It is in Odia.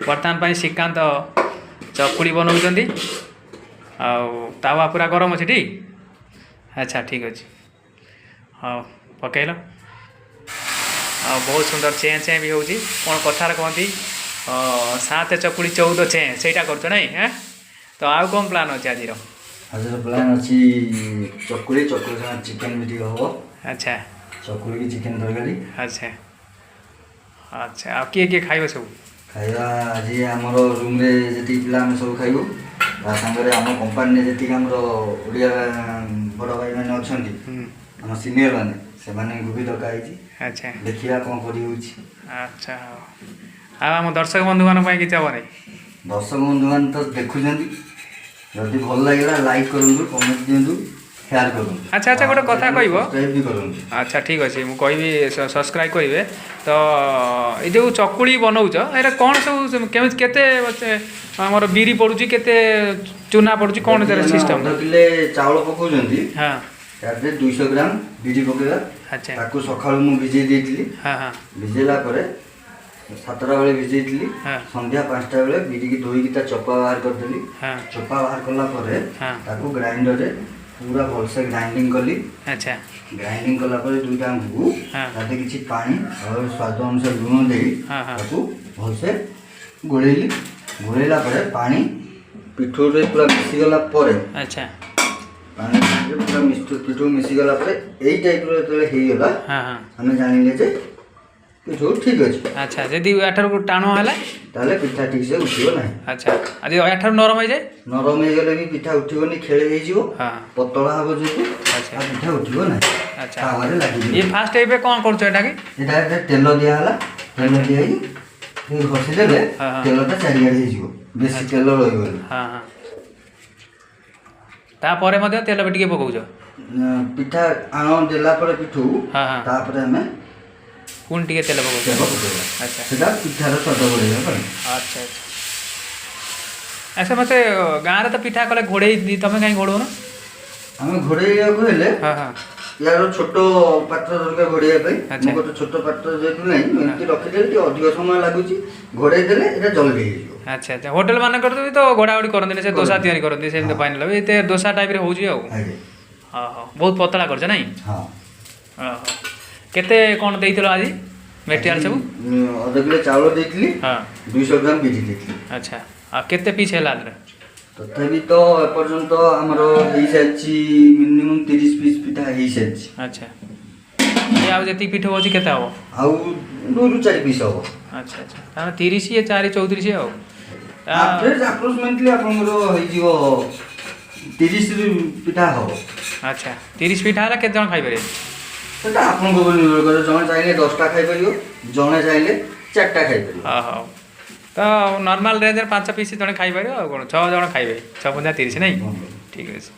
ବର୍ତ୍ତମାନ ପାଇଁ ଶ୍ରୀକାନ୍ତ ଚକୁଳି ବନାଉଛନ୍ତି ଆଉ ତାୱା ପୁରା ଗରମ ଅଛି ଟି। ଆଚ୍ଛା, ଠିକ୍ ଅଛି। ହଉ, ପକେଇଲ ଆଉ ବହୁତ ସୁନ୍ଦର ଚେଁ ଚେଁ ବି ହେଉଛି। କ'ଣ କଥାରେ କହନ୍ତି, 7 ଚକୁଳି 14 ଚେଁ, ସେଇଟା କରୁଛ ନାଇଁ? ହେଁ, ତ ଆଉ କ'ଣ ପ୍ଲାନ୍ ଅଛି ଆଜିର? ଆଜିର ପ୍ଲାନ୍ ଅଛି ଚକୁଳି, ଚକୁଳି ସାଙ୍ଗେ ଚିକେନ୍ ବି ଟିକେ ହେବ। ଚକୁଳିକି ଚିକେନ୍ ତରକାରୀ। ଆଚ୍ଛା, ଆଉ କିଏ କିଏ ଖାଇବ ସବୁ? ଖାଇବା ଆଜି ଆମର ରୁମ୍ରେ ଯେତିକି ପିଲା ଆମେ ସବୁ ଖାଇବୁ। ତା ସାଙ୍ଗରେ ଆମ କମ୍ପାନୀରେ ଯେତିକି ଆମର ଓଡ଼ିଆ ବଡ଼ ଭାଇମାନେ ଅଛନ୍ତି, ଆମ ସିନିୟର ମାନେ, ସେମାନଙ୍କୁ ବି ଡକା ହେଇଛି। ଦେଖିବା କ'ଣ କରି ହେଉଛି। ଆଚ୍ଛା, ହଉ। ଆଉ ଆମ ଦର୍ଶକ ବନ୍ଧୁମାନଙ୍କ ପାଇଁ କିଛି ହବ ନାହିଁ? ଦର୍ଶକ ବନ୍ଧୁମାନେ ତ ଦେଖୁଛନ୍ତି, ଯଦି ଭଲ ଲାଗିଲା ଲାଇକ୍ କରନ୍ତୁ, କମେଣ୍ଟ ଦିଅନ୍ତୁ, ସେୟାର କରନ୍ତୁ। ଆଚ୍ଛା, ଗୋଟେ କଥା କହିବ? ସବସ୍କ୍ରାଇବ୍ ବି କରନ୍ତୁ। ଆଚ୍ଛା, ଠିକ୍ ଅଛି, ମୁଁ କହିବି ସବସ୍କ୍ରାଇବ୍ କରିବେ। ତ ଏଇ ଯେଉଁ ଚକୁଳି ବନଉଛ, ଏଇଟା କ'ଣ ସବୁ କେମିତି, କେତେ ଆମର ବିରି ପଡ଼ୁଛି, କେତେ ଚୁନା ପଡ଼ୁଛି, କ'ଣ ତାର ଯଦି ଆମେ ସିଷ୍ଟମ୍? ଅଧ କିଲେ ଚାଉଳ ପକାଉଛନ୍ତି, ତା ଦେହରେ 200 ଗ୍ରାମ ବିରି ପକେଇବା। ତାକୁ ସକାଳୁ ମୁଁ ଭିଜେଇ ଦେଇଥିଲି। ହଁ ହଁ ଭିଜେଇଲା ପରେ, 7ଟା ବେଳେ ଭିଜେଇଥିଲି, ସନ୍ଧ୍ୟା 5ଟା ବେଳେ ବିରିକି ଧୋଇକି ତା ଚୋପା ବାହାର କରିଦେଲି। ଚୋପା ବାହାର କଲା ପରେ ତାକୁ ଗ୍ରାଇଣ୍ଡରରେ ପୁରା ଭଲସେ ଗ୍ରାଇଣ୍ଡିଙ୍ଗ କଲି। ଗ୍ରାଇଣ୍ଡିଙ୍ଗ କଲା ପରେ ଦୁଇଟାକୁ ତା ଦେହରେ କିଛି ପାଣି ଆଉ ସ୍ୱାଦ ଅନୁସାରେ ଲୁଣ ଦେଇ ହଁ, ହଁ। ତାକୁ ଭଲସେ ଗୋଳେଇଲି। ଗୋଳେଇଲା ପରେ ପାଣି ପିଠଉରେ ପୁରା ମିଶିଗଲା ପରେ, ପାଣି ପୁରା ପିଠଉ ମିଶିଗଲା ପରେ, ଏଇ ଟାଇପ୍ର ଯେତେବେଳେ ହେଇଗଲା, ହଁ ହଁ ଆମେ ଜାଣିଲେ ଯେ ପିଠଉ ଠିକ୍ ଅଛି। ଆଚ୍ଛା, ଯଦି ଏଠାରୁ ଟାଣ ହେଲା? ତାହେଲେ ପିଠା ଠିକ୍ ସେ ଉଠିବ ନାହିଁ। ଆଚ୍ଛା, ଆଉ ଯଦି ଏଠାରୁ ନରମ ହେଇଯାଏ? ନରମ ହେଇଗଲେ ବି ପିଠା ଉଠିବନି, ଖେଳି ହେଇଯିବ। ପତଳା ହବ ଯେହେତୁ, ଆଉ ପିଠା ଉଠିବ ନାହିଁ, ତାୱାରେ ଲାଗିଯିବ। ଇଏ ଫାଷ୍ଟ ଏବେ କ'ଣ କରୁଛ ଏଟା କି? ଏଇଟା ଏବେ ତେଲ ଦିଆହେଲା। ତେଲ ଦିଆ ହେଇକି ଟିକେ ଘଷିଦେଲେ ହଁ, ହଁ। ତେଲଟା ଚାରିଆଡ଼େ ହେଇଯିବ, ବେଶୀ ତେଲ ରହିବନି। ହଁ ହଁ ତାପରେ ମଧ୍ୟ ତେଲ ବି ଟିକେ ପକଉଛ? ପିଠା ଆଣ ଦେଲା ପରେ ପିଠଉ ହଁ ହଁ ତାପରେ ଆମେ ପୁଣି ଟିକେ ତେଲ ପକଉଛ? ତେଲ ପକେଇବା। ସେଟା ପିଠାର ସ୍ୱାଦ ବଢ଼େଇବା ପାଇଁ। ଆଚ୍ଛା, ମୋତେ ଗାଁରେ ତ ପିଠା କଲେ ଘୋଡ଼େଇ, ତମେ କାହିଁ ଘୋଡ଼ଉନ? ଆମେ ଘୋଡ଼େଇବାକୁ ହେଲେ ହଁ ହଁ ୟାର ଛୋଟ ପାତ୍ର ଦରକାର ଘୋଡ଼େଇବା ପାଇଁ। ମୋ ଗୋଟେ ଛୋଟ ପାତ୍ର ଯେହେତୁ ନାହିଁ, ମୁଁ ଏମିତି ରଖିଦେଲେ ଟିକେ ଅଧିକ ସମୟ ଲାଗୁଛି। ଘୋଡ଼େଇ ଦେଲେ ଏଇଟା ଜଲ୍ଦି ହେଇଯିବ। ଆଚ୍ଛା, ହୋଟେଲ ମାନଙ୍କରେ ବି ତ ଘୋଡ଼ା ଘୋଡ଼ି କରନ୍ତିନି, ସେ ଦୋସା କରନ୍ତି। ତିଆରି କରନ୍ତି ସେମିତି। ଫାଇନାଲ ଏତେ ଦୋସା ଟାଇପ୍ରେ ହେଉଛି ଆଉ। ଆଜ୍ଞା। ହଁ ହଁ ବହୁତ ପତଳା କରୁଛ ନାଇଁ? ହଁ। ଓହୋ, କେତେ କ'ଣ ଦେଇଥିଲ ଆଜି ମେଟେରିଆଲ ସବୁ? ଅଧ କିଲୋ ଚାଉଳ ଦେଇଥିଲି, 200 ଗ୍ରାମ ବିରି ଦେଇଥିଲି। ଆଚ୍ଛା, ଆଉ କେତେ ପିସ୍ ହେଲା ଏଥିରେ? ତଥାପି ତ ଏପର୍ଯ୍ୟନ୍ତ ଆମର ହେଇସାରିଛି, ମିନିମମ୍ 30 ପିସ୍ ପିଠା ହେଇସାରିଛି। ଆଚ୍ଛା, ଇଏ ଆଉ ଯେତିକି ପିଠା ଅଛି କେତେ ହେବ? ଆଉ 2ରୁ 4 ପିସ୍ ହବ। ଆଚ୍ଛା, ତାହେଲେ 30, ଇଏ 4, 34 ଆଉ ଆଭରେଜ ଆପ୍ରୋକ୍ସିମେଟଲି ଆପଣଙ୍କର ହେଇଯିବ, 30 ପିଠା ହବ। ଆଚ୍ଛା, 30 ପିଠା ହେଲା କେତେ ଜଣ ଖାଇପାରିବେ? ସେଟା ଆପଣଙ୍କ ଉପରେ ନିର୍ଭର କରେ। ଜଣେ ଚାହିଁଲେ 10ଟା ଖାଇପାରିବ, ଜଣେ ଚାହିଁଲେ 4ଟା ଖାଇପାରିବ। ହଁ, ହଉ। ତ ନର୍ମାଲ ରେଞ୍ଜରେ 5 ପିସ୍ ଜଣେ ଖାଇପାରିବ, ଆଉ କ'ଣ 6 ଜଣ ଖାଇବେ, 6 ପଞ୍ଚା 30 ନାଇଁ? ଠିକ୍ ଅଛି।